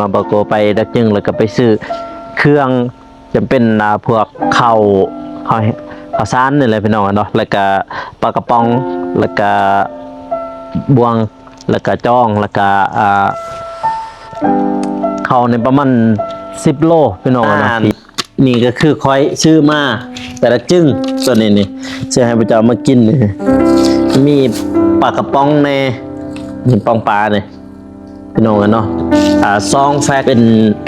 ເນາະ ບ່າວໂກໄປດັກຈຶງ ແລ້ວກໍໄປຊື້ເຄື່ອງຈຳເປັນ ອ່າ ພວກເຂົ້າ ເຂົ້າ ເຂົ້າສານນີ້ແຫຼະພີ່ນ້ອງເນາະ ແລ້ວກະປາກະປ໋ອງ ແລ້ວກະບ່ວງ ແລ້ວກະຈອງ ແລ້ວກະ ອ່າ ເຂົ້ານີ້ປະມານສິບໂລພີ່ນ້ອງເນາະ. ນີ້ກໍຄືຂ້ອຍຊື້ມາແຕ່ລະຈຶງ ໂຕນີ້ນີ້ ຊື້ໃຫ້ພະເຈົ້າມາກິນນີ້ ມີປາກະປ໋ອງແດ່ ມີປ໋ອງປານີ້ ພີ່ນ້ອງເອີຍເນາະ ອ່າ ສອງແຟັກ ເປັນ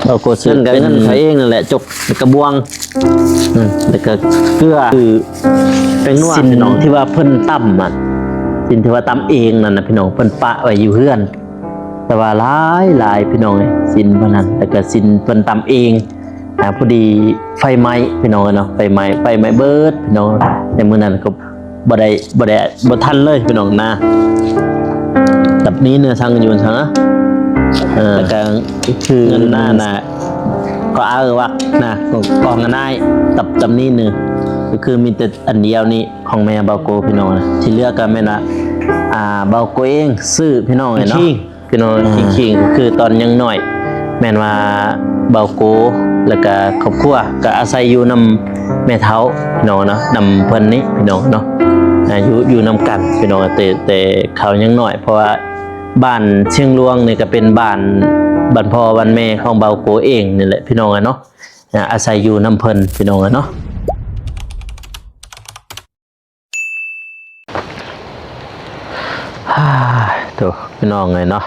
ເອົາໂກເຊີນ ເປັນເງິນເຂົາເອງນັ້ນແຫຼະ ຈົກ ແລ້ວກະບ່ວງ ອືມ ແລ້ວກະເກືອ ຄືແປ້ງນົວ ຊິ້ນພີ່ນ້ອງ ທີ່ວ່າເພິ່ນຕຳອະ ຊິ້ນທີ່ວ່າຕຳເອງນັ້ນນະພີ່ນ້ອງ ເພິ່ນປະໄວ້ຢູ່ເຮືອນ ແຕ່ວ່າຫຼາຍໆ ພີ່ນ້ອງເອີຍ ຊິ້ນເພິ່ນນັ້ນ ແລ້ວກະຊິ້ນເພິ່ນຕຳເອງ ອ່າ ພໍດີໄຟໄໝ້ພີ່ນ້ອງເອີຍເນາະ ໄຟໄໝ້ ໄຟໄໝ້ເບິດພີ່ນ້ອງ ໃນມື້ນັ້ນກໍບໍ່ໄດ້ ບໍ່ໄດ້ ບໍ່ທັນເລີຍພີ່ນ້ອງນາ ແບບນີ້ເນື້ອສັງຢູ່ສັງນະ ເອີ ແລ້ວກໍຄືເງິນນານະ ກໍເອົາວັກນະ ກໍ ກໍງ່າຍ ຕຳ ຕຳນີ້ໜຶ່ງ ກໍຄືມີແຕ່ອັນດຽວນີ້ຂອງແມ່ບ່າວໂກພີ່ນ້ອງນະ ທີ່ເຫຼືອກໍແມ່ນວ່າ ອ່າ ບ່າວໂກເອງຊື້ພີ່ນ້ອງເອີຍເນາະ. ພີ່ນ້ອງ ອືມ ຄິງໆ ກໍຄືຕອນຍັງນ້ອຍ ແມ່ນວ່າບ່າວໂກ ແລ້ວກະຄອບຄົວ ກະອາໄສຢູ່ນຳແມ່ເຖົ້າພີ່ນ້ອງເນາະ ນຳເພິ່ນນີ້ພີ່ນ້ອງເນາະ ອ່າ ຢູ່ ຢູ່ນຳກັນພີ່ນ້ອງ ແຕ່ ແຕ່ເຂົາຍັງນ້ອຍ ເພາະວ່າບ້ານຊຽງຫຼວງນີ້ກະເປັນບ້ານ ບ້ານພໍ່ບ້ານແມ່ຂອງບ່າວໂກເອງນີ້ແຫຼະພີ່ນ້ອງເນາະ ອ່າ ອາໄສຢູ່ນຳເພິ່ນພີ່ນ້ອງເນາະ. ໂທ້ ພີ່ນ້ອງເອີຍເນາະ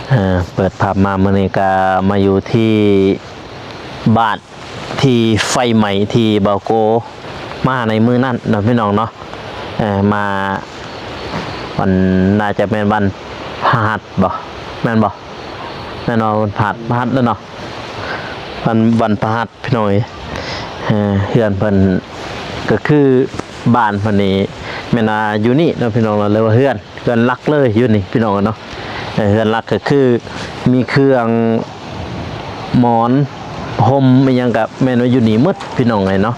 ເອີ ເປີດພາບມາມື້ນີ້ກະມາຢູ່ທີ່ບ້ານທີ່ໄຟໄໝ້ທີ່ບ່າວໂກມາໃນມື້ນັ້ນເນາະ ພີ່ນ້ອງເນາະ ເອີ ມາວັນ ໜ້າຈະແມ່ນວັນພະຫັດບໍ່ ແມ່ນບໍ່ ແມ່ນເນາະ ວັນພະຫັດ ພະຫັດແລ້ວເນາະ ວັນ ວັນພະຫັດ ພີ່ນ້ອງເອີຍ ເຮືອນເພິ່ນ ກໍຄືບ້ານເພິ່ນນີ້ແມ່ນວ່າຢູ່ນີ້ເນາະ ພີ່ນ້ອງເນາະ ເອີ້ນວ່າເຮືອນ ເຮືອນຫຼັກເລີຍຢູ່ນີ້ພີ່ນ້ອງເນາະ ເຮືອນຫຼັກກໍຄືມີເຄື່ອງໝອນຫົ່ມອີ່ຫຍັງກໍແມ່ນວ່າຢູ່ນີ້ໝົດພີ່ນ້ອງເອີຍເນາະ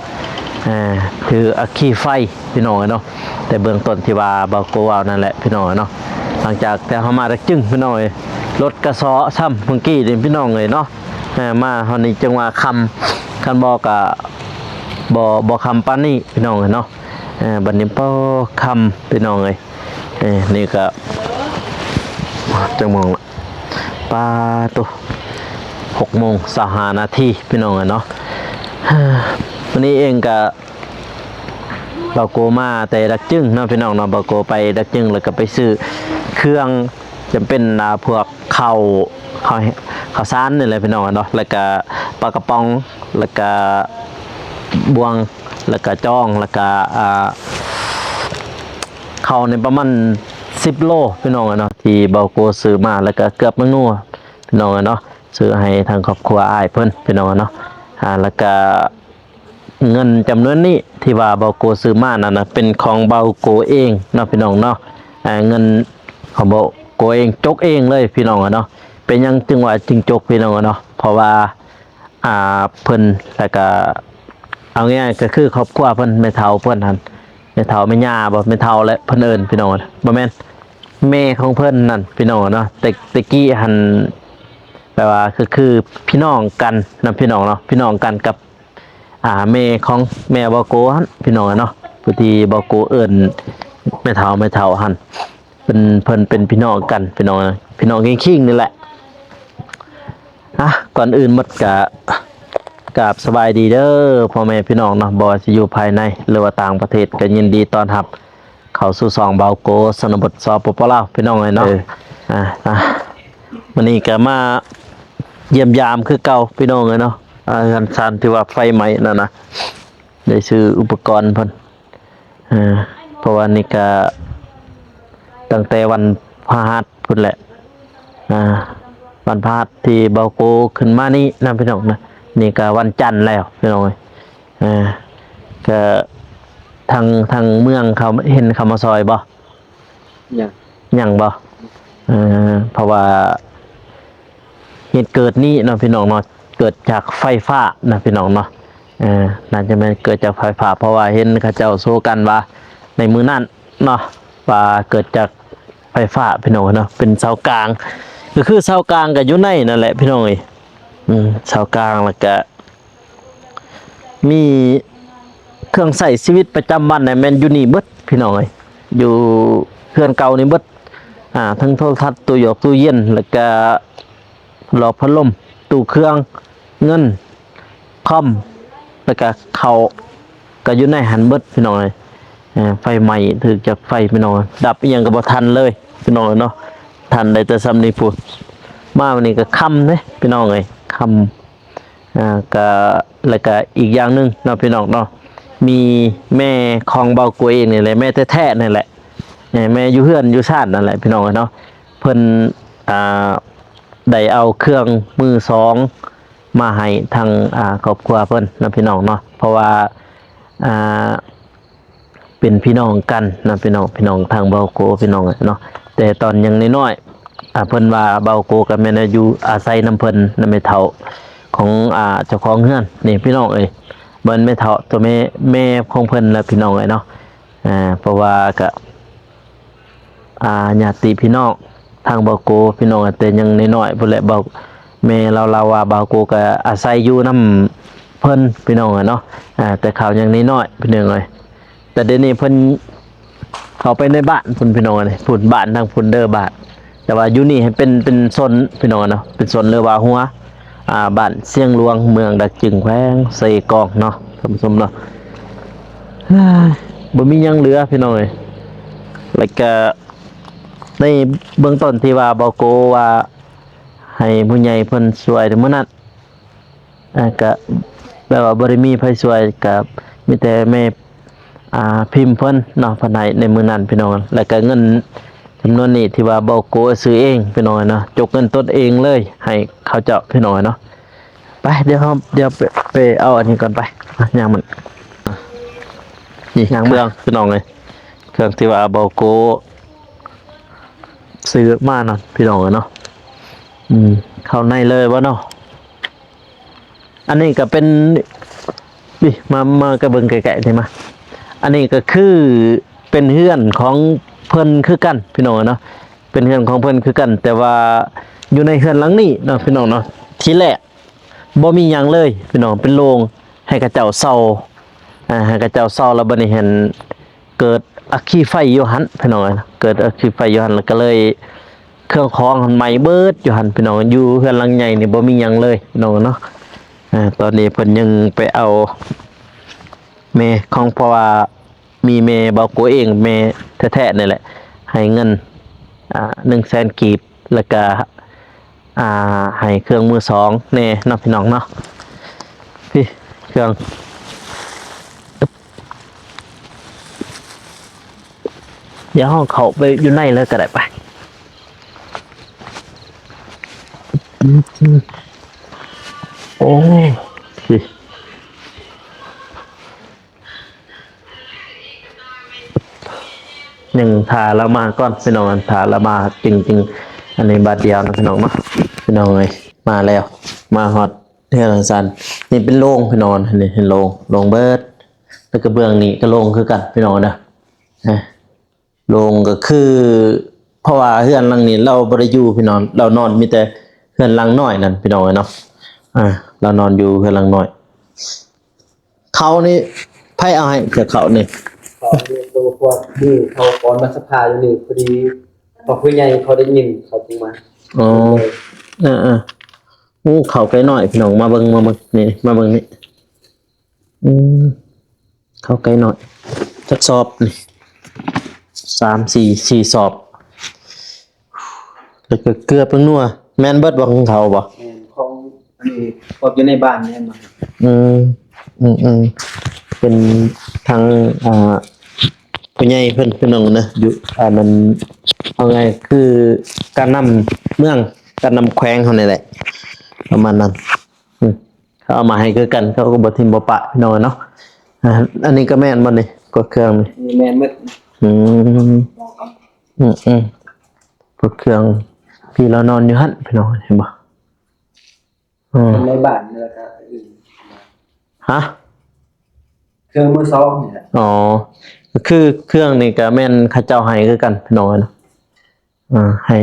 ຄືອັກຄີໄຟພີ່ນ້ອງເອີຍເນາະ ແຕ່ເບື້ອງຕົ້ນທີ່ວ່າບ່າວໂກເວົ້ານັ້ນແຫຼະພີ່ນ້ອງເນາະ ຫຼັງຈາກແຕ່ເຮົາມາດັກຈຶງພີ່ນ້ອງເອີຍ ລົດກະເຊາະຊ້ຳເມື່ອກີ້ນີ້ພີ່ນ້ອງເອີຍເນາະ ເອີ ມາຮອດນີ້ຈັ່ງວ່າຄ່ຳ ຄັນບໍ່ກະບໍ່ ບໍ່ຄ່ຳປານນີ້ພີ່ນ້ອງເອີຍເນາະ ເອີ ບັດນີ້ພໍຄ່ຳພີ່ນ້ອງເອີຍ ເອີ ນີ້ກະຈັກໂມງລະ ປາໂຕ ຫົກໂມງຊາວຫ້ານາທີພີ່ນ້ອງເອີຍເນາະ ມື້ນີ້ເອງກະ ບ່າວໂກມາແຕ່ດັກຈຶງເນາະ ພີ່ນ້ອງເນາະ ບ່າວໂກໄປດັກຈຶງ ແລ້ວກໍໄປຊື້ເຄື່ອງ ຈຳເປັນ ອ່າ ພວກເຂົ້າ ເຂົ້າ ເຂົ້າສານນີ້ແຫຼະພີ່ນ້ອງເນາະ ແລ້ວກະປາກະປ໋ອງ ແລ້ວກະບ່ວງ ແລ້ວກະຈອງ ແລ້ວກະ ອ່າ ເຂົ້ານີ້ປະມານສິບໂລພີ່ນ້ອງເນາະ ທີ່ບ່າວໂກຊື້ມາ ແລ້ວກະເກືອບແປ້ງນົວພີ່ນ້ອງເນາະ ຊື້ໃຫ້ທາງຄອບຄົວອ້າຍເພິ່ນພີ່ນ້ອງເນາະ ອ່າ ແລ້ວກະ ເງິນຈຳນວນນີ້ທີ່ວ່າບ່າວໂກຊື້ມານັ້ນນະ ເປັນຂອງບ່າວໂກເອງເນາະພີ່ນ້ອງເນາະ ເງິນຂອງບ່າວໂກເອງ ຈົກເອງເລີຍພີ່ນ້ອງເນາະ ເປັນຫຍັງຈຶ່ງວ່າຈຶ່ງຈົກພີ່ນ້ອງເນາະ ເພາະວ່າ ອ່າ ເພິ່ນ ແລ້ວກະ ເອົາງ່າຍໆ ກໍຄືຄອບຄົວເພິ່ນ ແມ່ເຖົ້າເພິ່ນຫັ້ນ ແມ່ເຖົ້າແມ່ຍ່າບໍ່ ແມ່ເຖົ້າແຫຼະເພິ່ນເອີ້ນພີ່ນ້ອງ ບໍ່ແມ່ນ ແມ່ຂອງເພິ່ນນັ້ນພີ່ນ້ອງເນາະ ແຕ່ ແຕ່ກີ້ຫັ້ນ ແປວ່າ ກໍຄືພີ່ນ້ອງກັນນະພີ່ນ້ອງເນາະ ພີ່ນ້ອງກັນກັບ ອ່າ ແມ່ຂອງແມ່ບ່າວໂກຫັ້ນພີ່ນ້ອງເນາະ ຜູ້ທີ່ບ່າວໂກເອີ້ນແມ່ເຖົ້າ ແມ່ເຖົ້າຫັ້ນ ເພິ່ນ ເພິ່ນເປັນພີ່ນ້ອງກັນພີ່ນ້ອງ ພີ່ນ້ອງຄີງໆ ນີ້ແຫຼະ. ອ່ະ ກ່ອນອື່ນໝົດກະກາບສະບາຍດີເດີພໍ່ແມ່ພີ່ນ້ອງເນາະ ບໍ່ວ່າຊິຢູ່ພາຍໃນ ຫຼືວ່າຕ່າງປະເທດ ກໍຍິນດີຕ້ອນຮັບເຂົ້າສູ່ຊ່ອງບ່າວໂກ ຊົນນະບົດ ສປປ ລາວ ພີ່ນ້ອງເອີຍເນາະ ເອີ ອ່າ ອ່າ ມື້ນີ້ກໍມາຢ້ຽມຢາມຄືເກົ່າພີ່ນ້ອງເອີຍເນາະ ອ່າ ເຮືອນຊານທີ່ວ່າໄຟໄໝ້ນັ້ນນະ ໄດ້ຊື້ອຸປະກອນເພິ່ນ ເອີ ເພາະວ່ານີ້ກະຕັ້ງແຕ່ວັນພະຫັດພຸ້ນແຫຼະ ອ່າ ວັນພະຫັດທີ່ບ່າວໂກຂຶ້ນມານີ້ນະພີ່ນ້ອງນະ ນີ້ກະວັນຈັນແລ້ວພີ່ນ້ອງເອີຍ ເອີ ກະທາງ ທາງເມືອງເຂົາເຫັນເຂົາມາຊ່ອຍບໍ່? ຍັງ ຍັງບໍ່? ເອີ ເພາະວ່າ ເຫດເກີດນີ້ເນາະພີ່ນ້ອງເນາະ ເກີດຈາກໄຟຟ້ານະພີ່ນ້ອງເນາະ ເອີ ໜ້າຈະແມ່ນເກີດຈາກໄຟຟ້າ ເພາະວ່າເຫັນເຂົາເຈົ້າໂຊກັນວ່າໃນມື້ນັ້ນເນາະ ວ່າເກີດຈາກໄຟຟ້າພີ່ນ້ອງເນາະ ເປັນເສົາກາງ ກໍຄືເສົາກາງກໍຢູ່ໃນນັ້ນແຫຼະພີ່ນ້ອງເອີຍ ອືມ ເສົາກາງ ແລ້ວກະມີເຄື່ອງໃຊ້ຊີວິດປະຈຳວັນນະ ແມ່ນຢູ່ນີ້ເບິດພີ່ນ້ອງເອີຍ ຢູ່ເຮືອນເກົ່ານີ້ເບິດ ອ່າ ທັງໂທລະທັດ ຕູ້ຢອກ ຕູ້ເຢັນ ແລ້ວກະຫຼອກພັດລົມ ຕູ້ເຄື່ອງ ເງິນ ຄອມ ແລ້ວກະເຂົ້າ ກະຢູ່ໃນຫັ້ນເບິດພີ່ນ້ອງເອີຍ. ເອີ ໄຟໄໝ້ຖືກຈາກໄຟພີ່ນ້ອງ ດັບອີ່ຫຍັງກະບໍ່ທັນເລີຍພີ່ນ້ອງເນາະ ທັນໄດ້ແຕ່ຊ່ຳນີ້ພຸ້ນ. ມາມື້ນີ້ກະຄ່ຳເດ້ພີ່ນ້ອງເອີຍ ຄ່ຳ ອ່າ ກະ ແລ້ວກະອີກຢ່າງໜຶ່ງເນາະພີ່ນ້ອງເນາະ ມີແມ່ຂອງເບົາໂກເອງນີ້ແຫຼະ ແມ່ແທ້ໆນີ້ແຫຼະ ແມ່ຢູ່ເຮືອນຢູ່ຊານນັ້ນແຫຼະພີ່ນ້ອງເອີຍເນາະ ເພິ່ນ ອ່າ ໄດ້ເອົາເຄື່ອງມືສອງມາໃຫ້ທາງ ອ່າ ຄອບຄົວເພິ່ນເນາະພີ່ນ້ອງເນາະ ເພາະວ່າ ອ່າ ເປັນພີ່ນ້ອງກັນເນາະພີ່ນ້ອງ ພີ່ນ້ອງທາງເບົາໂກພີ່ນ້ອງເນາະ ແຕ່ຕອນຍັງນ້ອຍໆ ອ່າ ເພິ່ນວ່າເບົາໂກກະແມ່ນຢູ່ອາໄສນຳເພິ່ນ ນຳແມ່ເຖົ້າຂອງ ອ່າ ເຈົ້າຂອງເຮືອນນີ້ພີ່ນ້ອງເອີຍ ບໍ່ແມ່ນແມ່ເຖົ້າ ຕົວແມ່ ແມ່ຂອງເພິ່ນລະພີ່ນ້ອງເອີຍເນາະ ອ່າ ເພາະວ່າກະ ອ່າ ຍາດຕິພີ່ນ້ອງທາງເບົາໂກພີ່ນ້ອງ ແຕ່ຍັງນ້ອຍໆພຸ້ນແຫຼະ ເບົາ ແມ່ລາວ ລາວວ່າເບົາໂກກະອາໄສຢູ່ນຳເພິ່ນພີ່ນ້ອງເນາະ ອ່າ ແຕ່ເຂົາຍັງນ້ອຍໆພີ່ນ້ອງເອີຍ ແຕ່ດຽວນີ້ເພິ່ນເຂົ້າໄປໃນບ້ານພຸ້ນພີ່ນ້ອງເອີຍ ພຸ້ນບ້ານທາງພຸ້ນເດີບ້ານ ແຕ່ວ່າຢູ່ນີ້ໃຫ້ເປັນ ເປັນຊົນພີ່ນ້ອງເນາະ ເປັນຊົນ ຫຼືວ່າຫົວ ອ່າ ບ້ານຊຽງຫຼວງ ເມືອງດາກຈຶງ ແຂວງເຊກອງເນາະ ທ່ານຜູ້ຊົມເນາະ. ບໍ່ມີຫຍັງເຫຼືອພີ່ນ້ອງເອີຍ ແລ້ວກະໃນເບື້ອງຕົ້ນທີ່ວ່າເບົາໂກວ່າໃຫ້ຜູ້ໃຫຍ່ເພິ່ນຊ່ວຍມື້ນັ້ນ ອ່າ ກະແບບວ່າບໍ່ໄດ້ມີໃຜຊ່ວຍ ກະມີແຕ່ແມ່ ອ່າ ພິມເພິ່ນເນາະ ເພິ່ນໃຫ້ໃນມື້ນັ້ນພີ່ນ້ອງ ແລ້ວກະເງິນຈຳນວນນີ້ທີ່ວ່າເບົາໂກຊື້ເອງພີ່ນ້ອງເນາະ ຈົກເງິນຕົນເອງເລີຍໃຫ້ເຂົາເຈົ້າພີ່ນ້ອງເນາະ. ໄປ ດຽວເຮົາ ດຽວໄປ ໄປເອົາອັນນີ້ກ່ອນ ໄປ ຍ່າງມັນ ນີ້ ຍ່າງ ເຄື່ອງພີ່ນ້ອງເອີຍ ເຄື່ອງທີ່ວ່າເບົາໂກຊື້ມານັ້ນພີ່ນ້ອງເນາະ ອືມ ເຂົ້າໃນເລີຍບໍ່ເນາະ. ອັນນີ້ກະເປັນ ນີ້ ມາ ມາກະເບິ່ງໃກ້ໆນີ້ມາ ອັນນີ້ກະຄືເປັນເຮືອນຂອງເພິ່ນຄືກັນພີ່ນ້ອງເນາະ ເປັນເຮືອນຂອງເພິ່ນຄືກັນ ແຕ່ວ່າຢູ່ໃນເຮືອນຫຼັງນີ້ເນາະພີ່ນ້ອງເນາະ ທີແລກບໍ່ມີຫຍັງເລີຍພີ່ນ້ອງ ເປັນໂລງໃຫ້ເຂົາເຈົ້າເຊົ່າ ອ່າ ໃຫ້ເຂົາເຈົ້າເຊົ່າ ແລ້ວບາດນີ້ຫັ້ນ ເກີດອັກຄີໄຟຢູ່ຫັ້ນພີ່ນ້ອງເອີຍ ເກີດອັກຄີໄຟຢູ່ຫັ້ນ ແລ້ວກະເລີຍເຄື່ອງຂອງຫັ້ນໄໝ້ເບິດຢູ່ຫັ້ນພີ່ນ້ອງ ຢູ່ເຮືອນຫຼັງໃຫຍ່ນີ້ບໍ່ມີຫຍັງເລີຍພີ່ນ້ອງເນາະ. ອ່າ ຕອນນີ້ເພິ່ນຍັງໄປເອົາແມ່ຂອງ ເພາະວ່າມີແມ່ເບົາໂກເອງ ແມ່ແທ້ໆນີ້ແຫຼະ ໃຫ້ເງິນ ອ່າ ໜຶ່ງແສນກີບ ແລ້ວກະ ອ່າ ໃຫ້ເຄື່ອງມືສອງແດ່ເນາະພີ່ນ້ອງເນາະ. ພີ້ ເຄື່ອງ ດຽວເຮົາເຂົ້າໄປຢູ່ໃນເລີຍກະໄດ້ ໄປ ໂອ້ ພີ້. ຍັງຖ້າລາວມາກ່ອນພີ່ນ້ອງ ຖ້າລາວມາຈິງໆ ອັນນີ້ບາດດຽວນະພີ່ນ້ອງເນາະ ພີ່ນ້ອງເອີຍ ມາແລ້ວ ມາຮອດເຮືອນຫຼັງຊັ້ນ ນີ້ເປັນໂລງພີ່ນ້ອງ ນີ້ເຫັນໂລງ ໂລງເບິດ ແລ້ວກະເບື້ອງນີ້ກະໂລງຄືກັນພີ່ນ້ອງເນາະ ໂລງກະຄື ເພາະວ່າເຮືອນຫຼັງນີ້ລາວບໍ່ໄດ້ຢູ່ພີ່ນ້ອງ ລາວນອນມີແຕ່ເຮືອນຫຼັງນ້ອຍນັ້ນພີ່ນ້ອງເອີຍເນາະ ອ່າ ລາວນອນຢູ່ເຮືອນຫຼັງນ້ອຍ. ເຂົ້ານີ້ໃຜເອົາໃຫ້ເຈົ້າເຂົ້ານີ້? ເຂົ້ານີ້ໂຕພວກມື້ເຂົາກ່ອນມາສະພາຢູ່ນີ້ ພໍດີພໍ່ຜູ້ໃຫຍ່ເຂົາໄດ້ຍິນເຂົາຈຶ່ງມາ ອໍ ເອີໆ ໂອ້ ເຂົ້າໄກ່ນ້ອຍພີ່ນ້ອງ ມາເບິ່ງ ມາເບິ່ງ ນີ້ ມາເບິ່ງນີ້ ອືມ ເຂົ້າໄກ່ນ້ອຍ ຈັກສອບນີ້ ສາມ ສີ່ ສີ່ສອບ ແລ້ວກະເກືອ ແປ້ງນົວ ແມ່ນເບິດບໍ່ຂອງເຂົາບໍ່? ແມ່ນ ຂອງອັນນີ້ ພວກຢູ່ໃນບ້ານນີ້ແມ່ນບໍ່? ອືມ ອືມໆ ເປັນທາງ ອ່າ ຜູ້ໃຫຍ່ເພິ່ນພີ່ນ້ອງເນາະ ຢູ່ ອັນນັ້ນ ເອົາງ່າຍຄືການນຳເມືອງ ການນຳແຂວງເຮົານີ້ແຫຼະ ປະມານນັ້ນ ອືມ. ເຂົາເອົາມາໃຫ້ຄືກັນ ເຂົາກະບໍ່ຖິ້ມບໍ່ປະພີ່ນ້ອງເນາະ ອ່າ ອັນນີ້ກະແມ່ນບໍ່ນີ້ ກວດເຄື່ອງນີ້? ນີ້ແມ່ນໝົດ ອືມ ອືມໆ ກວດເຄື່ອງ ພີ່ລາວນອນຢູ່ຫັ້ນພີ່ນ້ອງ ເຫັນບໍ່? ອືມ ໃນບ້ານນີ້ລະກະ ຮະ? ເຄື່ອງມືສອງນີ້ແຫຼະ ອໍ ກະຄືເຄື່ອງນີ້ກະແມ່ນເຂົາເຈົ້າໃຫ້ຄືກັນພີ່ນ້ອງເນາະ. ອ່າ ໃຫ້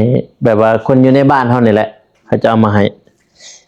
ແບບວ່າຄົນຢູ່ໃນບ້ານເຮົານີ້ແຫຼະ ເຂົາເຈົ້າເອົາມາໃຫ້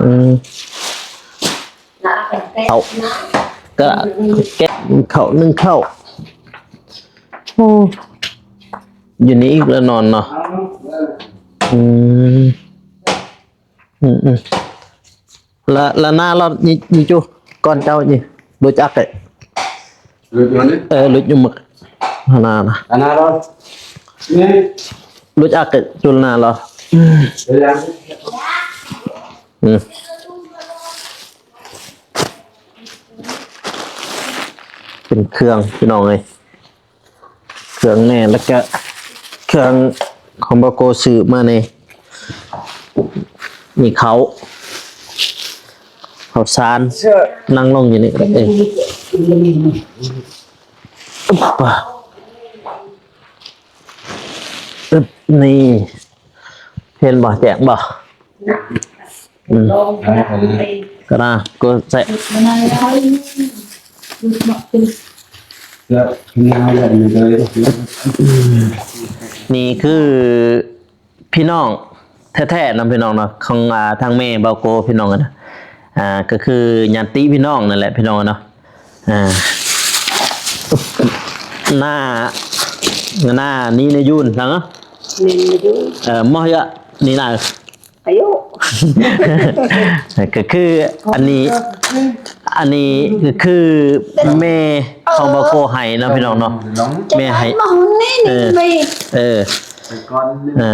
ອືມ ເຂົ້າ ກະແກະເຂົ້າ ໜຶ້ງເຂົ້າ. ໂອ້ ຢູ່ນີ້ອີກແລ້ວນອນເນາະ. ອືມ ອືມໆ ລະ ລະໜ້າລອດນີ້ ນີ້ຈຸ ກ່ອນເຈົ້ານີ້ ຮູ້ຈັກເດ. ຫຼຸດຢູ່ນີ້ ເອີ ຫຼຸດຢູ່ໝົດ ໜ້ານະ ອັນນັ້ນລະ ນີ້ ຮູ້ຈັກເດ ຈຸລະໜ້າລະ. ເປັນຫຍັງ? ອືມ ເປັນເຄື່ອງ ພີ່ນ້ອງເອີຍ. ເຄື່ອງແນ່ ແລ້ວກະເຄື່ອງຂອງບ່າວໂກຊື້ມານີ້ ມີເຂົ້າ ເຂົ້າສານ. ນັ່ງລົງຢູ່ນີ້ກໍໄດ້. ເອີ ອຶບ ອຶບ ນີ້ ເຫັນບໍ່ ແຈ້ງບໍ່? ອືມ ກະນະ ກໍໃສ່ ນີ້ຄືພີ່ນ້ອງແທ້ໆນຳ ພີ່ນ້ອງເນາະ ຂອງ ອ່າ ທາງແມ່ບ່າວໂກ ພີ່ນ້ອງນະ. ອ່າ ກໍຄືຍາດຕິພີ່ນ້ອງນັ້ນແຫຼະ ພີ່ນ້ອງເນາະ. ອ່າ ໜ້າ ໜ້ານີ້ນະ ຢູນ ເອີ ມາເຮືອ ນີ້ນະ ອາຍຸ ກໍຄືອັນນີ້ ອັນນີ້ກໍຄືແມ່ຂອງບ່າວໂກໃຫ້ເນາະ ພີ່ນ້ອງເນາະ. ແມ່ໃຫ້ ເອີ ເອີ ແຕ່ກ່ອນນີ້ ເອີ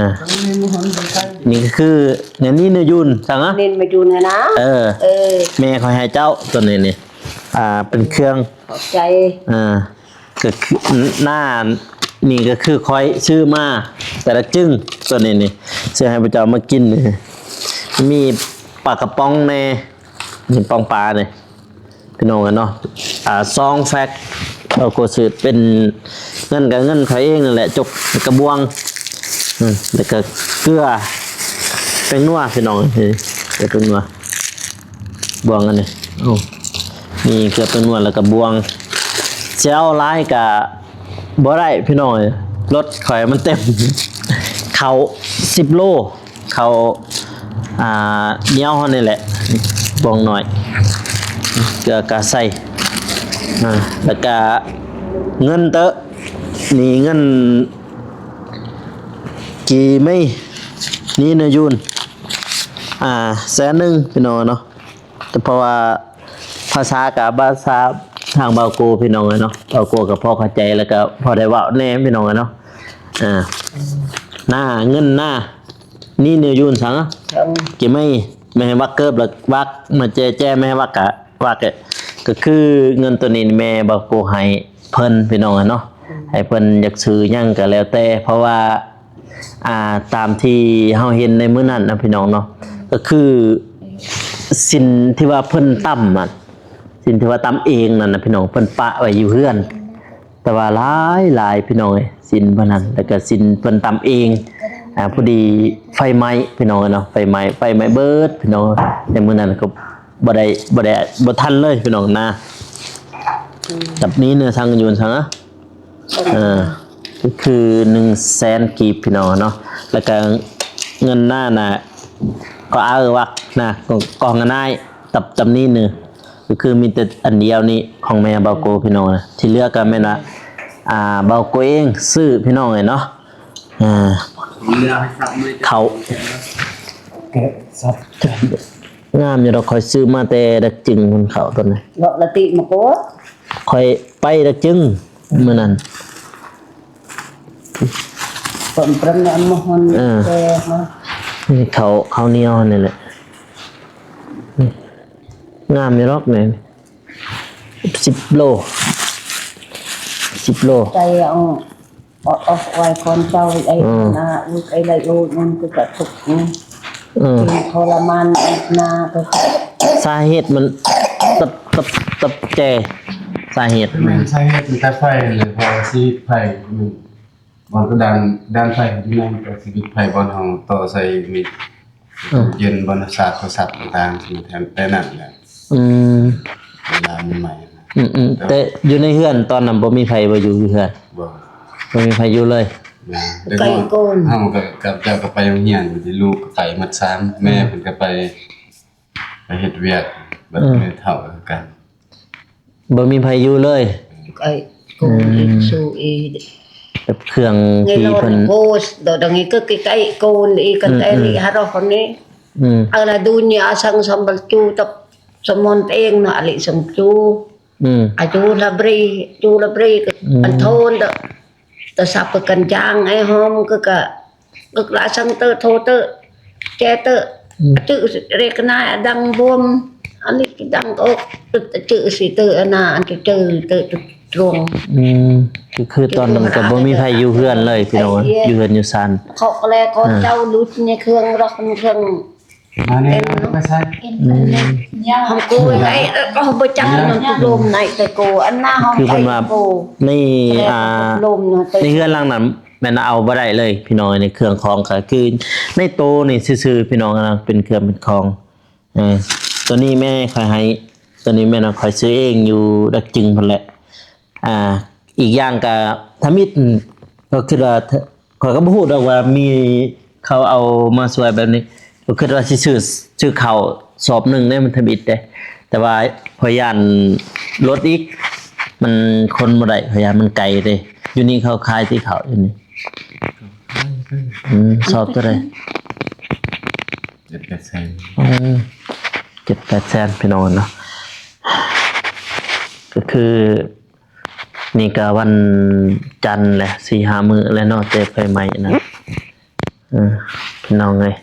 ນີ້ກໍຄື ອັນນີ້ນະ ຢູນ ສັງ ເອີ ແມ່ຂ້ອຍໃຫ້ເຈົ້າ ຕົວນີ້ນີ້ ອ່າ ເປັນເຄື່ອງ ຂອບໃຈ ອ່າ ກໍຄື ໜ້ານີ້ກໍຄືຂ້ອຍຊື້ມາແຕ່ລະຈຶ້ງ ສ່ວນນີ້ນີ້ ຊື້ໃຫ້ພະເຈົ້າມາກິນ. ມີປາກະປ໋ອງແດ່ ນີ້ປ໋ອງປານີ້ ພີ່ນ້ອງເອີຍເນາະ. ອ່າ ສອງແຟັກ ເອົາໂກຊື້ ເປັນເງິນ ກໍເງິນຂ້ອຍເອງນັ້ນແຫຼະ ຈົກ ແລ້ວກໍບ່ວງ ອືມ ແລ້ວກໍເກືອ ແປ້ງນົວ ພີ່ນ້ອງເອີຍ ແປ້ງນົວ ບ່ວງອັນນີ້ ເອົາ ມີເກືອແປ້ງນົວ ແລ້ວກໍບ່ວງ. ຊິເອົາຫຼາຍກໍບໍ່ໄດ້ ພີ່ນ້ອງເອີຍ ລົດຂ້ອຍມັນເຕັມ. ເຂົ້າສິບໂລ ເຂົ້າ ອ່າ ໜຽວເຮົານີ້ແຫຼະ ບ່ວງໜ້ອຍ ເກືອກະໃສ່ ອ່າ ແລ້ວກະເງິນເຕີ ນີ້ເງິນກີໄມ ນີ້ນະ ຢູນ ອ່າ ແສນໜຶ່ງ ພີ່ນ້ອງເນາະ. ແຕ່ເພາະວ່າພາສາກະພາສາທາງບ່າວໂກ ພີ່ນ້ອງເອີຍເນາະ, ບ່າວໂກກໍພໍເຂົ້າໃຈ ແລ້ວກໍພໍໄດ້ເວົ້າແດ່ ພີ່ນ້ອງເອີຍເນາະ. ອ່າ ໜ້າເງິນໜ້າ ນີ້ນະ ຢູນສັງ ເອີ ເກັບໄວ້ ແມ່ໃຫ້ວັກເກີບ ແລ້ວວັກມາແຈ ແຈແມ່ໃຫ້ວັກກະວັກ ກໍຄືເງິນໂຕນີ້ແມ່ບ່າວໂກໃຫ້ເພິ່ນ ພີ່ນ້ອງເອີຍເນາະ, ໃຫ້ເພິ່ນຢາກຊື້ຫຍັງກໍແລ້ວແຕ່ ເພາະວ່າ ອ່າ ຕາມທີ່ເຮົາເຫັນໃນມື້ນັ້ນນະ ພີ່ນ້ອງເນາະ, ກໍຄືສິນທີ່ວ່າເພິ່ນຕ່ຳອະ ສິນທີ່ວ່າຕ່ຳເອງນັ້ນນະ ພີ່ນ້ອງ, ເພິ່ນປະໄວ້ຢູ່ເຮືອນ ແຕ່ວ່າຫຼາຍໆ ພີ່ນ້ອງເອີຍ, ສິນເພິ່ນນັ້ນ ແລ້ວກໍສິນເພິ່ນຕ່ຳເອງ ອ່າ ພໍດີໄຟໄໝ້ພີ່ນ້ອງເອີຍເນາະ ໄຟໄໝ້ ໄຟໄໝ້ເບີດພີ່ນ້ອງ. ໃນມື້ນັ້ນກໍບໍ່ໄດ້ ບໍ່ໄດ້ ບໍ່ທັນເລີຍພີ່ນ້ອງນະ. ອືມ ກັບນີ້ເນື້ອສັງຢູ່ສັງ ເອີ ກໍຄືໜຶ່ງແສນກີບພີ່ນ້ອງເນາະ. ແລ້ວກໍເງິນໜ້ານະ ກໍເອົາວັກນະ ກໍ ກໍງ່າຍ ກັບ ກັບນີ້ເນີ ກໍຄືມີແຕ່ອັນດຽວນີ້ຂອງແມ່ບ່າວໂກພີ່ນ້ອງນະ. ທີ່ເຫຼືອກໍແມ່ນວ່າ ອ່າ ບ່າວໂກເອງຊື້ພີ່ນ້ອງເອີຍເນາະ. ອ່າ ເຂົ້າ ງາມຢູ່ດອກ ຂ້ອຍຊື້ມາແຕ່ດັກຈຶງພຸ້ນ ເຂົ້າຕົວນີ້ ເລາະລະຕິມາໂກ ຂ້ອຍໄປດັກຈຶງມື້ນັ້ນ ເພິ່ນເປັນອັນມະຮອນ ເອີ ແກງເນາະ ນີ້ເຂົ້າ ເຂົ້າໜຽວນີ້ແຫຼະ ນີ້ ງາມຢູ່ດອກນີ້ ສິບໂລ ສິບໂລ ໃສ່ເອົາ ອອກ ອອກໄວ້ກ່ອນເຈົ້າ ໄອ້ ອືມ ນາ ອຸກ ໄອ້ໄລໂອ ມັນກໍກະທຸກ ອືມ ເປັນທໍລະມານ ນາ ກໍ ສາເຫດມັນ ຕັບ ຕັບ ຕັບແຈ ສາເຫດ ແມ່ນ ສາເຫດມັນແຕ່ໄຟແຫຼະ ເພາະວ່າຊີວິດໄຟ ມັນ ບ່ອນກະດານ ກະດານໄຟຢູ່ນັ້ນ ກໍຊີວິດໄຟ ບ່ອນເຮົາຕໍ່ໃສ່ມີດ ອືມ ເຢັນ ບ່ອນຊາດໂທລະສັບຕ່າງໆ ແຕ່ນັ້ນແຫຼະ. ອືມ ເວລາໃໝ່ໆ ອືມໆ ແຕ່ ແຕ່ຢູ່ໃນເຮືອນຕອນນັ້ນບໍ່ມີໃຜບໍ່ຢູ່ເຮືອນ? ບໍ່ ບໍ່ມີໃຜຢູ່ເລີຍ. ແມ່ນ ໃກ້ໂກນ ເຮົາກໍ ກັບເຈົ້າກໍໄປໂຮງຮຽນ ລູກກໍໄປໝົດສາມ ແມ່ ອືມ ເພິ່ນກໍໄປ ໄປເຮັດວຽກ ບັດ ອືມ ແມ່ເຖົ້າຄືກັນ ບໍ່ມີໃຜຢູ່ເລີຍ. ໃກ້ໂກນ ອືມ ອີກ ຊູອີກ ແບບເຄື່ອງທີ່ເພິ່ນ ໂກດ ດອກນີ້ກໍໃກ້ໆ ໂກນອີກ ກັນ ອືມ ແຕ່ນີ້ ອືມ ຫາເຮົາຄົນນີ້ ອືມ ເອົາລະດູນຍາສັງສຳບັນຈູ ຕັບ ສະໝອນເອງນະ ອະລິສັງຈູ ອືມ ອາຈູລະບຣີ ຈູລະບຣີ ອືມ ອັນໂທນ ຕະ ຕະສັບປະກັນຈາງ ໄອ້ຫອມ ກະ ກະ ກະລາສັງເຕີໂທເຕີ ແຈເຕີ ອືມ ຈື່ເຣກນາຍ ອະດັງບວມ ອັນນີ້ກະດັງອອກ ຈື່ຊິເຕີ ອະນາ ອັນເຕີເຕີ ຕຣົງ ອືມ ຄື ຄືຕອນນັ້ນກະບໍ່ມີໃຜຢູ່ເຮືອນເລີຍ ພີ່ນ້ອງເອີຍ ຢູ່ເຮືອນຢູ່ຊານ ເຂົາກະແລກອນ ອ່າ ເຈົ້າລຸດໃນເຄື່ອງລັອກ ເຄື່ອງ ມານີ້ ເອັນ ໄປໃສ ອືມ ເຮົາໂກຍໄດ້ ກໍບໍ່ຈັກ ມັນລົມໃນແຕ່ໂກ ອັນໜ້າເຮົາ ຄືເພິ່ນວ່າ ໃນ ອ່າ ໃນເຮືອນຫຼັງນັ້ນແມ່ນເອົາບໍ່ໄດ້ເລີຍ ພີ່ນ້ອງເອີຍ ໃນເຄື່ອງຂອງ ກໍຄືໃນໂຕນີ້ຊື່ໆ ພີ່ນ້ອງນະ ເປັນເຄື່ອງເປັນຂອງ ເອີ ໂຕນີ້ແມ່ຂ້ອຍໃຫ້ ໂຕນີ້ແມ່ນຂ້ອຍຊື້ເອງຢູ່ດັກຈຶງພຸ້ນແຫຼະ. ອ່າ ອີກຢ່າງກະທຳອິດ ຂ້ອຍຄິດວ່າ ຂ້ອຍກໍບໍ່ຮູ້ດອກວ່າມີເຂົາເອົາມາຊ່ວຍແບບນີ້ ຂ້ອຍຄິດວ່າຊິຊື້ ຊື້ເຂົ້າສອບໜຶ່ງເດ້ ມັນທຳອິດເດ້ ແຕ່ວ່າຂ້ອຍຢ້ານລົດອີກ ມັນຂົນບໍ່ໄດ້ ຂ້ອຍຢ້ານມັນໄກເດ້. ຢູ່ນີ້ເຂົາຂາຍຕິເຂົ້າຢູ່ນີ້? ອືມ ສອບເທົ່າໃດ? ເຈັດແປດແສນ ເອີ ເຈັດແປດແສນ ພີ່ນ້ອງເນາະ ກໍຄື ນີ້ກະວັນຈັນແຫຼະ ສີ່ຫ້າມື້ແລ້ວເນາະ ແຕ່ໄຟໄໝ້ນະ ເອີ ພີ່ນ້ອງເອີຍ.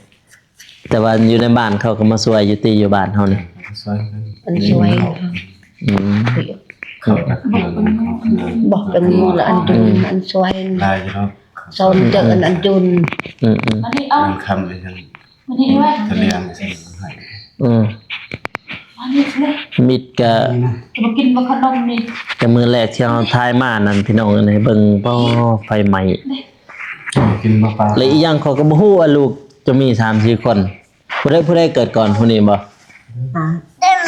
ແຕ່ວ່າຢູ່ໃນບ້ານເຂົາກໍມາຊ່ວຍຢູ່ຕິ ຢູ່ບ້ານເຮົານີ້ ຊ່ວຍກັນ ອັນຊ່ວຍ ອືມ ເຂົ້າ ເຂົ້າ ບໍ່ເປັນໝໍລະ ອັນຈຸນ ອັນຊ່ວຍຫຼາຍຢູ່ເນາະ ສອນເຈີ ອັນຈຸນ ອືມໆ ອັນນີ້ເອົາ ມັນຄຳໄປທາງ ອືມ ມິດກະ ຈະມາກິນບໍ່ຂະໜົມນີ້ ແຕ່ມື້ແລກທີ່ເຮົາຖ່າຍມານັ້ນ ພີ່ນ້ອງເອີຍ ໃຫ້ເບິ່ງ ບໍ່ ໄຟໄໝ້ ກິນບໍ່ປາ ແລະ ອີກຢ່າງຂ້ອຍກໍບໍ່ຮູ້ວ່າລູກຈະມີສາມສີ່ຄົນ ຜູ້ໃດ ຜູ້ໃດເກີດກ່ອນ ຜູ້ນີ້ບໍ່? ອ່າ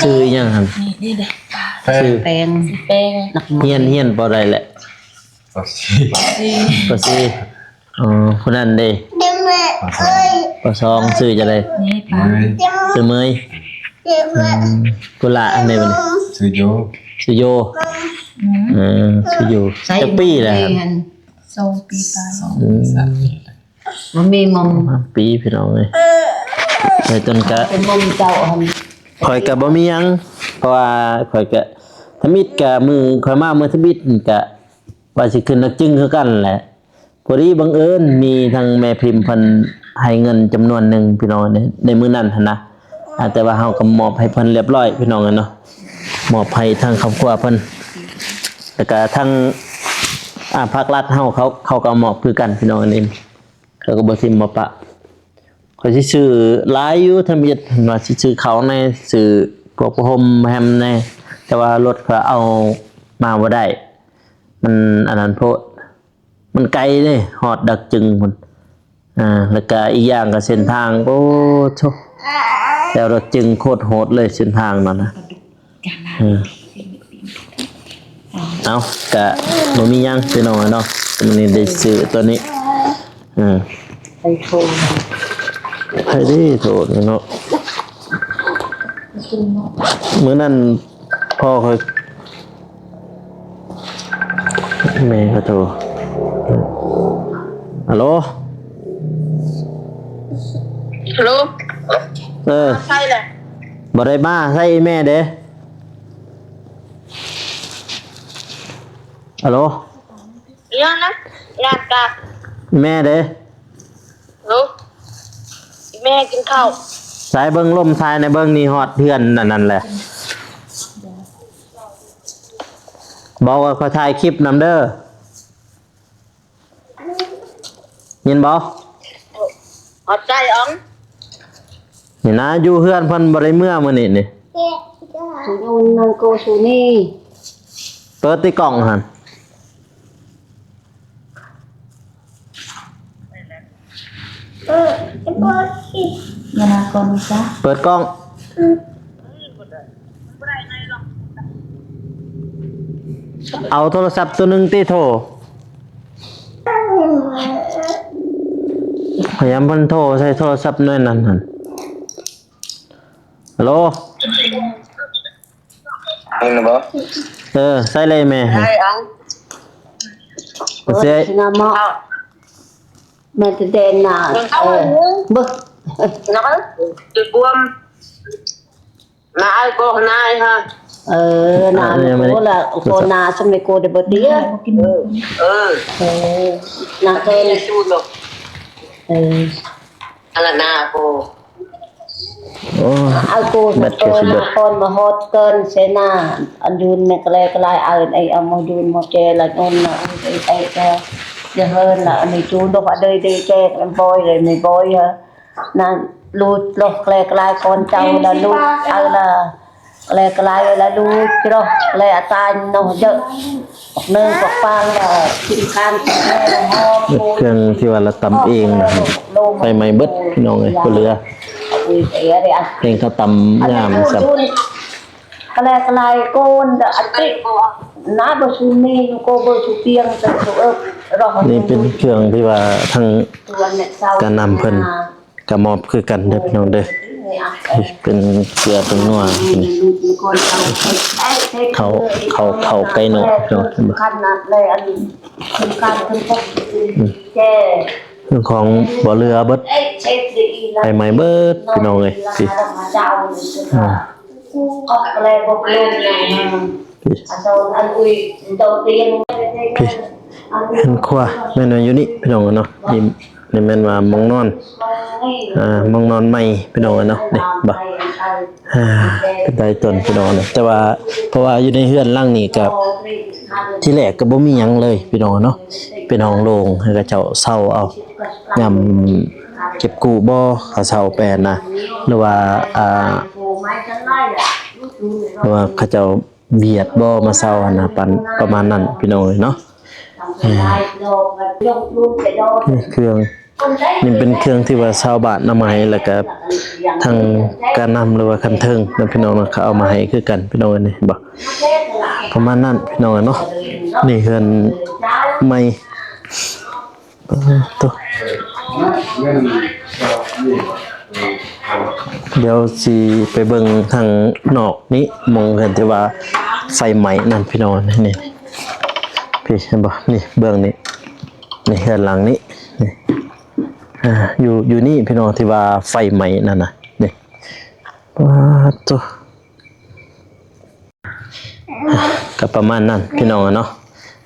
ຊື່ອີ່ຫຍັງຫັ້ນ? ນີ້ ນີ້ເດ້ ຊື່ແປງ ແປງ ຮຽນ ຮຽນ ປ.ໃດແຫຼະ? ປ.ສີ່ ປ.ສີ່ ອໍ ຜູ້ນັ້ນເດ້? ປ.ສອງ ປ.ສອງ ຊື່ຈັ່ງໃດ? ນີ້ປາ ຊື່ເມີຍ ອືມ ຜູ້ຫຼ້າອັນໃດບັດນີ້? ຊື່ໂຢ ຊື່ໂຢ ອືມ ເອີ ຊື່ໂຢ ຈັກປີແລ້ວ? ສອງປີປາຍ ອືມ ບໍ່ມີໝ່ອງ ປີ ພີ່ນ້ອງເອີຍ ຂ້ອຍຕົນກະ ເປັນໝ່ອງເຈົ້າຫັ້ນ ຂ້ອຍກະບໍ່ມີຫຍັງ ເພາະວ່າຂ້ອຍກະທຳອິດກະ ມື້ຂ້ອຍມາມື້ທຳອິດກະ ວ່າຊິຂຶ້ນນັກຈຶ່ງຄືກັນແຫຼະ ພໍດີບັງເອີນມີທາງແມ່ພິມເພິ່ນໃຫ້ເງິນຈຳນວນໜຶ່ງ ພີ່ນ້ອງ ໃນ ໃນມື້ນັ້ນຫັ້ນນະ ອ່າ ແຕ່ວ່າເຮົາກໍມອບໃຫ້ເພິ່ນລຽບຮ້ອຍ ພີ່ນ້ອງເອີຍເນາະ ມອບໃຫ້ທາງຄອບຄົວເພິ່ນ ແລ້ວກະທາງ ອ່າ ພາກລັດເຮົາ ເຂົາ ເຂົາກໍມອບຄືກັນ ພີ່ນ້ອງເອີຍ ເຂົາກໍບໍ່ຖິ້ມບໍ່ປະ. ຂ້ອຍຊິຊື້ຫຼາຍຢູ່ ທຳອິດວ່າຊິຊື້ເຂົ້າແດ່ ຊື້ພວກຜ້າຫົ່ມແຮມແດ່ ແຕ່ວ່າລົດຂ້ອຍເອົາມາບໍ່ໄດ້ ມັນອັນນັ້ນໂພດ ມັນໄກເດ້ ຮອດດາກຈຶງພຸ້ນ ອ່າ ແລ້ວກະອີກຢ່າງກະເສັ້ນທາງ ໂອ້ໂທ້ ແຕ່ລົດຈຶ່ງໂຄດໂຫດເລີຍເສັ້ນທາງນັ້ນນະ. ເອີ ເອົາ ກະບໍ່ມີຫຍັງພີ່ນ້ອງເນາະ ມື້ນີ້ໄດ້ຊື້ໂຕນີ້. ເອີ ໄປໂທ ໃຜເດ້ໂທນີ້ເນາະ ມື້ນັ້ນພໍ່ຂ້ອຍ ແມ່ກໍໂທ. ຮັລໂຫຼ ຮັລໂຫຼ ເອີ ໃສລະ ບໍ່ໄດ້ມາ ໃສອີ່ແມ່ເດ້? ຮັລໂຫຼ ອີຫຍັງນະ? ຍາດກະ ແມ່ເດ້? ໂລ ແມ່ກິນເຂົ້າ ສາຍເບິ່ງລົມສາຍໃນເບິ່ງນີ້ຮອດເຮືອນອັນນັ້ນແຫຼະ ບອກວ່າຂໍຖ່າຍຄລິບນຳເດີ ຍິນບໍ່? ຂອບໃຈອອງ ນີ້ນະ ຢູ່ເຮືອນເພິ່ນບໍ່ໄດ້ເມືອມື້ນີ້ນີ້ ສູນອຸນນັງໂກສູນີ ເປີດຕິກ້ອງຫັ້ນ. ເອີ ເປີດ ຢ່ານາກ່ອນຊະ ເປີດກ້ອງ ເອົາໂທລະສັບໂຕໜຶ່ງຕິໂທ ພະຍາຍາມເພິ່ນໂທໃສ່ໂທລະສັບໜ້ອຍນັ້ນຫັ້ນ. ຮັລໂຫຼ ຍິນບໍ່? ເອີ ໃສ່ເລີຍແມ່ ໃສ່ເອົາ ເອີ ຊິນະເມາະ ແມ່ນແຕ່ແດນນາ ເອີ ເບິ່ງ ນະ ຊິບວມ ນາອາຍກໍນາຍຮະ ເອີ ນາ ອ່າ ໂກລະ ໂກນາ ສະໄໝໂກໄດ້ບໍ່ຕິ ເອີ ເອີ ເອີ ນາເກີນ ເອີ ອາລະນາໂກ ໂອ້ຍ ເອົາໂກ ແບັດກໍຊິເບິດ ນະຄອນມະຮອດເກີນເສນາ ອັນຍືນແມ່ນກະແລກະລາຍ ເອົາໄອ້ເອົາມາຍືນມາແຈລະຍົນນະ ເອີຍ ເອີຍ ເອີຍ ຢ່າເຮີນລະ ອັນນີ້ຈູນດອກ ອະເດີຍເດແຈກ ອັນບອຍເລີຍ ແມ່ບອຍເອີ ນະ ລູດໂລກແກລກະລາຍກ່ອນເຈົ້າລະລູດ ເອົາລະ ແກລກະລາຍລະລູດໂລກແລອາຕາຍເນາະເຢີ ໜຶ່ງປາກປາງລະກິນການກິນແມ່ລະຫອມ ເຮັດເຄື່ອງທີ່ວ່າລະຕຳເອງນະ ໄຟໄໝ້ເບິດພີ່ນ້ອງເອີຍ ບໍ່ເຫຼືອ ເອງເຂົາຕຳຍາມຊ້ຳ ກະແລກະລາຍກ່ອນດອກ ອະຕິນາບໍ່ຊຸມີໂກບໍ່ຊຸປຽງ ເອີ ນີ້ເປັນເຄື່ອງທີ່ວ່າທາງການນຳເພິ່ນ ກະມອບຄືກັນເດີພີ່ນ້ອງເດີ ເປັນເກືອເປັນນົວ ເຂົ້າ ເຂົ້າ ເຂົ້າໄກ່ນ້ອຍພີ່ນ້ອງ ເຫັນບໍ່? ອືມ ເຄື່ອງຂອງບໍ່ເຫຼືອເບິດ ໄຟໄໝ້ເບິດພີ່ນ້ອງເອີຍ ນີ້ ອ່າ ນີ້ ພີ້ ເຮືອນຄົວແມ່ນວ່າຢູ່ນີ້ພີ່ນ້ອງເອີຍເນາະ ນີ້ ນີ້ແມ່ນວ່າໝ່ອງນອນ ອ່າ ໝ່ອງນອນໃໝ່ພີ່ນ້ອງເອີຍເນາະ ນີ້ບໍ່ ອ່າ ເປັນໄດ້ຕົນພີ່ນ້ອງເນາະ ແຕ່ວ່າ ເພາະວ່າຢູ່ໃນເຮືອນຫຼັງນີ້ກະ ທີແລກກະບໍ່ມີຫຍັງເລີຍພີ່ນ້ອງເນາະ ເປັນຫ້ອງໂລ່ງ ໃຫ້ເຂົາເຈົ້າເຊົ່າເອົາ ຍາມເກັບກູ້ບໍ່ ເຂົາເຊົ່າໄປຫັ້ນນະ ຫຼືວ່າ ອ່າ ຫຼືວ່າເຂົາເຈົ້າ ວຽດບໍ່ມາເຊົ່າຫັ້ນນະ ປະ ປະມານນັ້ນພີ່ນ້ອງເອີຍເນາະ ເອີ ນີ້ເຄື່ອງ ນີ້ເປັນເຄື່ອງທີ່ວ່າຊາວບ້ານນຳໃຫ້ ແລ້ວກະທາງການນຳ ຫຼືວ່າຂັ້ນເທິງນະພີ່ນ້ອງເນາະ ເຂົາເອົາມາໃຫ້ຄືກັນພີ່ນ້ອງເອີຍ ນີ້ເຫັນບໍ່ ປະມານນັ້ນພີ່ນ້ອງເອີຍເນາະ ນີ້ເຮືອນໃໝ່. ເອີ ໂຕ ດຽວຊິໄປເບິ່ງທາງນອກນີ້ ໝ່ອງເຮືອນທີ່ວ່າໄຟໄໝ້ນັ້ນພີ່ນ້ອງ ນີ້ ພີ້ເຫັນບໍ່ ນີ້ເບື້ອງນີ້ ນີ້ເຮືອນຫຼັງນີ້ ນີ້ ອ່າ ຢູ່ ຢູ່ນີ້ພີ່ນ້ອງ ທີ່ວ່າໄຟໄໝ້ນັ້ນນະ ນີ້ ປາດໂທ້. ກະປະມານນັ້ນພີ່ນ້ອງເນາະ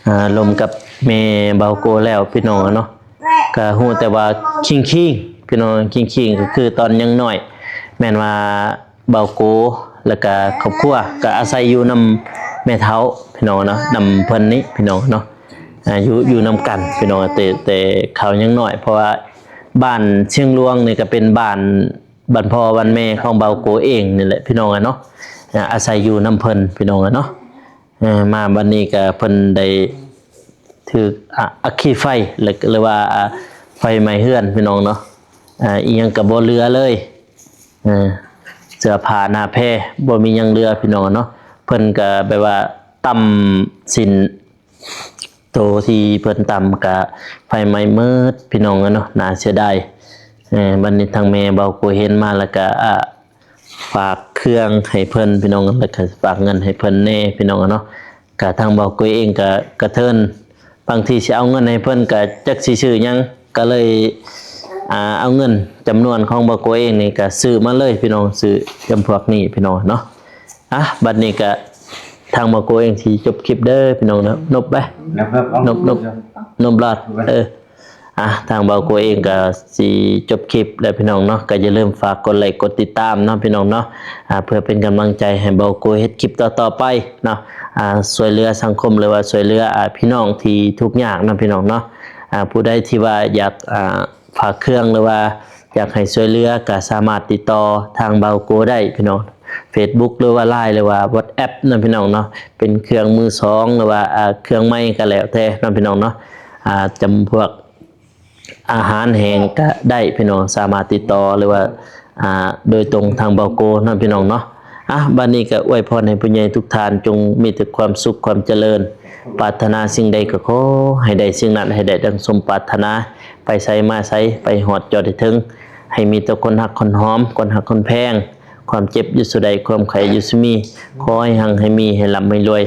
ອ່າ ລົມກັບແມ່ເບົາໂກແລ້ວພີ່ນ້ອງເນາະ ກະຮູ້ແຕ່ວ່າຄີງໆ ພີ່ນ້ອງ ຄີງໆ ກະຄືຕອນຍັງນ້ອຍ ແມ່ນວ່າເບົາໂກ ແລ້ວກະຄອບຄົວກະອາໄສຢູ່ນຳແມ່ເຖົ້າພີ່ນ້ອງເນາະ ນຳເພິ່ນນີ້ພີ່ນ້ອງເນາະ ອ່າ ຢູ່ ຢູ່ນຳກັນພີ່ນ້ອງ ແຕ່ ແຕ່ເຂົາຍັງນ້ອຍ ເພາະວ່າບ້ານຊຽງຫຼວງນີ້ກະເປັນບ້ານ ບ້ານພໍ່ບ້ານແມ່ຂອງເບົາໂກເອງນີ້ແຫຼະພີ່ນ້ອງເນາະ ອາໄສຢູ່ນຳເພິ່ນພີ່ນ້ອງເນາະ ເອີ ມາບັດນີ້ກະເພິ່ນໄດ້ຖືກ ອາ ອັກຄີໄຟ ຫຼືວ່າ ໄຟໄໝ້ເຮືອນພີ່ນ້ອງເນາະ ອ່າ ອີ່ຫຍັງກໍບໍ່ເຫຼືອເລີຍ ເອີ ເສື້ອຜ້າໜ້າແພບໍ່ມີຫຍັງເຫຼືອພີ່ນ້ອງເນາະ. ເພິ່ນກໍແບບວ່າຕ່ຳຊິ້ນໂຕທີ່ເພິ່ນຕ່ຳກໍໄຟໄໝ້ໝົດພີ່ນ້ອງເນາະ ໜ້າເສຍດາຍ. ເອີ ບັດນີ້ທາງແມ່ເບົາໂກເຫັນມາແລ້ວກໍ ອ່າ ຝາກເຄື່ອງໃຫ້ເພິ່ນພີ່ນ້ອງ ແລ້ວກໍຝາກເງິນໃຫ້ເພິ່ນແດ່ພີ່ນ້ອງເນາະ. ກະທາງເບົາໂກເອງກະກະເທີນ ບາງທີຊິເອົາເງິນໃຫ້ເພິ່ນກະຈັກຊິຊື້ຫຍັງ ກະເລີຍ ອ່າ ເອົາເງິນຈຳນວນຂອງເບົາໂກເອງນີ້ກະຊື້ມາເລີຍພີ່ນ້ອງ ຊື້ຈຳພວກນີ້ພີ່ນ້ອງເນາະ. ອ່ະ ບັດນີ້ກະທາງເບົາໂກເອງຊິຈົບຄລິບເດີພີ່ນ້ອງເນາະ. ນົບໄປ ນົບ ນົບ ນົບລອດ ເອີ. ອ່ະ ທາງເບົາໂກເອງກໍຊິຈົບຄລິບແລ້ວພີ່ນ້ອງເນາະ ກໍຢ່າລືມຝາກກົດໄລກົດຕິດຕາມເນາະພີ່ນ້ອງເນາະ ອ່າ ເພື່ອເປັນກຳລັງໃຈໃຫ້ເບົາໂກເຮັດຄລິບຕໍ່ໆໄປເນາະ ອ່າ ຊ່ວຍເຫຼືອສັງຄົມ ຫຼືວ່າຊ່ວຍເຫຼືອ ອ່າ ພີ່ນ້ອງທີ່ທຸກຍາກເນາະພີ່ນ້ອງເນາະ. ອ່າ ຜູ້ໃດທີ່ວ່າຢາກ ອ່າ ຝາກເຄື່ອງ ຫຼືວ່າຢາກໃຫ້ຊ່ວຍເຫຼືອ ກໍສາມາດຕິດຕໍ່ທາງເບົາໂກໄດ້ພີ່ນ້ອງ ເຟສບຸກ ຫຼືວ່າ ລາຍ ຫຼືວ່າ ວັອດແອັບ ເນາະພີ່ນ້ອງເນາະ ເປັນເຄື່ອງມືສອງ ຫຼືວ່າ ອ່າ ເຄື່ອງໃໝ່ກໍແລ້ວແຕ່ເນາະພີ່ນ້ອງເນາະ. ອ່າ ຈຳພວກ ອາຫານແຫ້ງກະໄດ້ພີ່ນ້ອງ ສາມາດຕິດຕໍ່ ຫຼືວ່າ ອ່າ ໂດຍຕົງທາງເບົາໂກເນາະພີ່ນ້ອງເນາະ. ອ່ະ ບັດນີ້ກະອວຍພອນໃຫ້ຜູ້ໃຫຍ່ທຸກທ່ານ ຈົ່ງມີແຕ່ຄວາມສຸກຄວາມຈະເລີນ ປາດຖະໜາສິ່ງໃດກໍຂໍໃຫ້ໄດ້ສິ່ງນັ້ນ ໃຫ້ໄດ້ດັ່ງສົມປາດຖະໜາ ໄປໃສມາໃສ ໄປຮອດຈອດໃຫ້ເຖິງ ໃຫ້ມີແຕ່ຄົນຮັກຄົນຫອມ ຄົນຮັກຄົນແພງ ຄວາມເຈັບຢູ່ສຸໃດ ຄວາມໄຂ້ຢູ່ສຸມີ ຂໍໃຫ້ຮັ່ງໃຫ້ມີ ໃຫ້ລ່ຳໃຫ້ລວຍ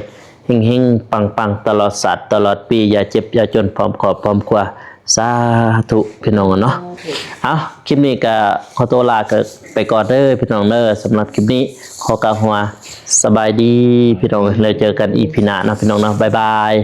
ເຮັງໆປັງໆ ຕະຫຼອດຊາດຕະຫຼອດປີ ຢ່າເຈັບຢ່າຈົນ ພ້ອມຄອບພ້ອມຄົວ ສາທຸພີ່ນ້ອງເນາະ. ເອົາ ຄລິບນີ້ກະຂໍຕົວລາກະໄປກ່ອນເດີພີ່ນ້ອງເດີ ສຳລັບຄລິບນີ້ຂໍກ່າວຄຳວ່າ ສະບາຍດີພີ່ນ້ອງ ແລ້ວເຈີກັນອີພີໜ້າເນາະພີ່ນ້ອງເນາະ ບາຍບາຍ.